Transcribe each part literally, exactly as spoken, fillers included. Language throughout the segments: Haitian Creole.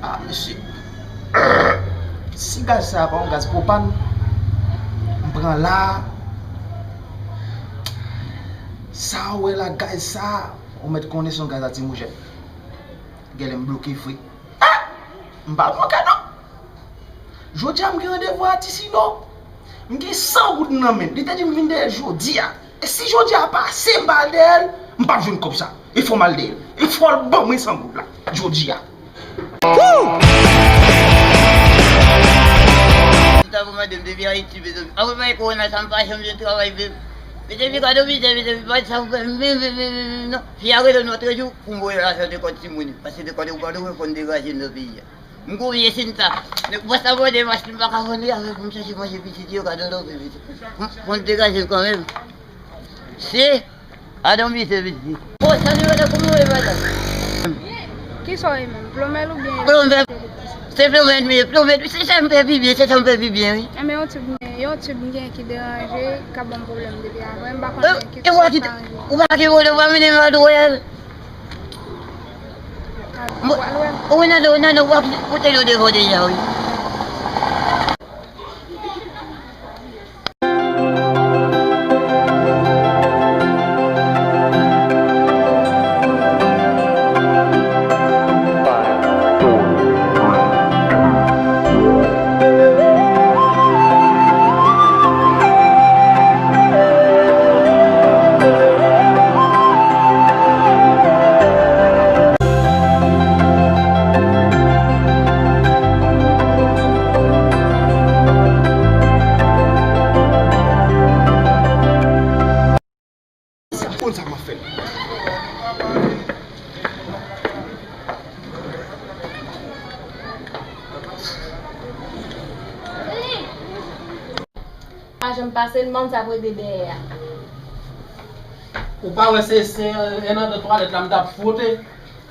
Ah, mesye. Si gaz sa a pa yon gaz pwopàn, m pran la. Sa w wè la, gaz sa a, ou mèt konnen se yon gaz lakrimojèn. Genlè m bloke vre. Ah! M pa bloke non. Jodi a m gen randevou a Tisino. M gen san goud nan men l. Li te di m vin dèyè l jodi a. E si jodi a pase m pa al dèyè l, m p ap jwenn kòb sa. E fò m al dèyè l. E fò l ban mwen san goud la. Jodi a. Ou ta pou mande m depi Ayiti, mezanmi. Apre bay kowona sa m pa janm jwenn travay menm. Mezanmi, gade mizè, mezanmi, pa sa pou fè menm, menm, menm, menm, non. Fi a rele m lòt jou pou m voye lajan de kòd timoun yo. Paske de kòd yo pa dwe konn degaje nan peyi a. M gon vye sinta. Nèg bòs la mande machin m pa ka vann li avè pou m chache manje pitit yo ka dòdòpe pitit. Pou m degaje l kanmenm. Se adan misye pitit. O, salut madan, kòman w ye madan? Kisa w ye menm? Plonbè oubyen? Plonbè. Se plonbè m ye, plonbè. Se sa m fè pi byen, se sa m fè pi byen, wi. Enben yon tib m gen, yon tib m gen ki deranje, k ap ban m pwoblèm depi avan. M pa konnen kisa k ta rive. Ou pa ki pwoblèm, w pa mennen m al dwèl. Mwen, wi, nan do, nan do, w ap koute yo devan deja, wi. Konn sa m ap fè. Pa janm pase l, mann sa prete dèyè a. Ou pa wè se, se anndan twalèt la m t ap fwote?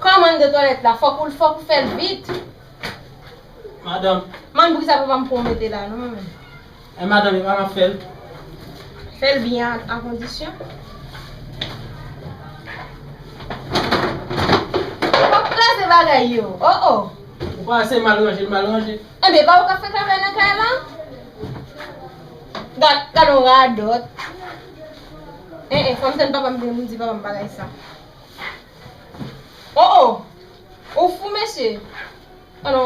Kòman anndan twalèt la? Fòk ou, fòk ou fè l vit. Madanm. Mann, poukisa papa m pou w mete la non, manman? E madanm, e pa m ap fè l. Fè l byen a, a kondisyon. Ou p ap kraze bagay yo. Oh, oh. Ou pa wè se mal ranje l mal ranje? Enben, pa ou k ap fè travay nan kay la? Gad, gad yon radòt. En, en, fò m tann papa m vin pou m di papa m bagay sa. Oh, oh. Ou fou, mesye. Alò,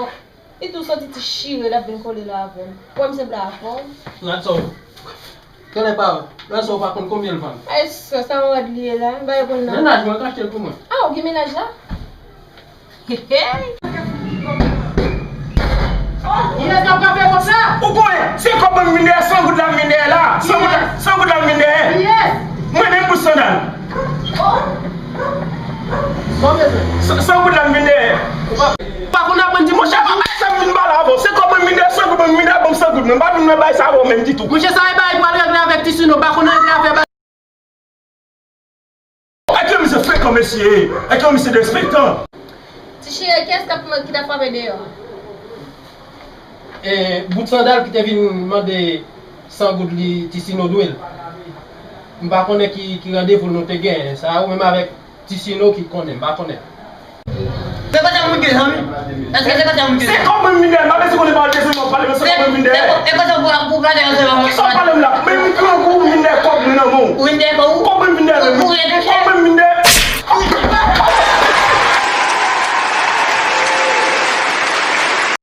li tou soti ti chire, l ap vin kole la avè m. Ou wè m sanble avè w? Gad sa w. Kenlè pa, gad sa w pa konn konbyen l vann. Ay, sa, sa yon rad li ye la, m pa konn nan. Mennaj mwen k achte l pou mwen. Ah, ou gen mennaj la? Hey, hey. Kiyès k ap frape konsa? Ou konnen, se kòb mwen m vin dèyè, san goud la m vin dèyè la. San goud la, san goud la m vin dèyè. Kiyès? Mwen menm pou sandal. Oh. San, san goud la m vin dèyè. Ou pa, ou pa konn aprann di monchè, pa bay sa m vin pale avè w. Se kòb mwen m vin dèyè, san goud mwen m vin dèyè, ban m san goud mwen. M pa vin mwen bay sa avè w menm ditou. Monchè, sa e bagay pou al regle avèk Tisino, pa konn regle afè bagay. Ak yon misye frekan, mesye. Ak yon misye derespektan. Ti chire, kiyès k ap, ki t ap frape deyò? E, bout sandal ki te vin mande san goud li, Tisino dwe l. M pa konnen ki, ki randevou nou te genyen. Sa ou menm avèk Tisino ki konnen, m pa konnen. Se konsa moun gen zanmi? Èske se konsa moun gen zanmi? Se kòb mwen m vin dèyè, m pa bezwen konnen pawòl de zanmi w ap pale, men se kòb mwen m vin dèyè. Se konsa pou, pou pale ansanm avèk. Kisa w ap pale m la? Men m grangou, m vin dèyè.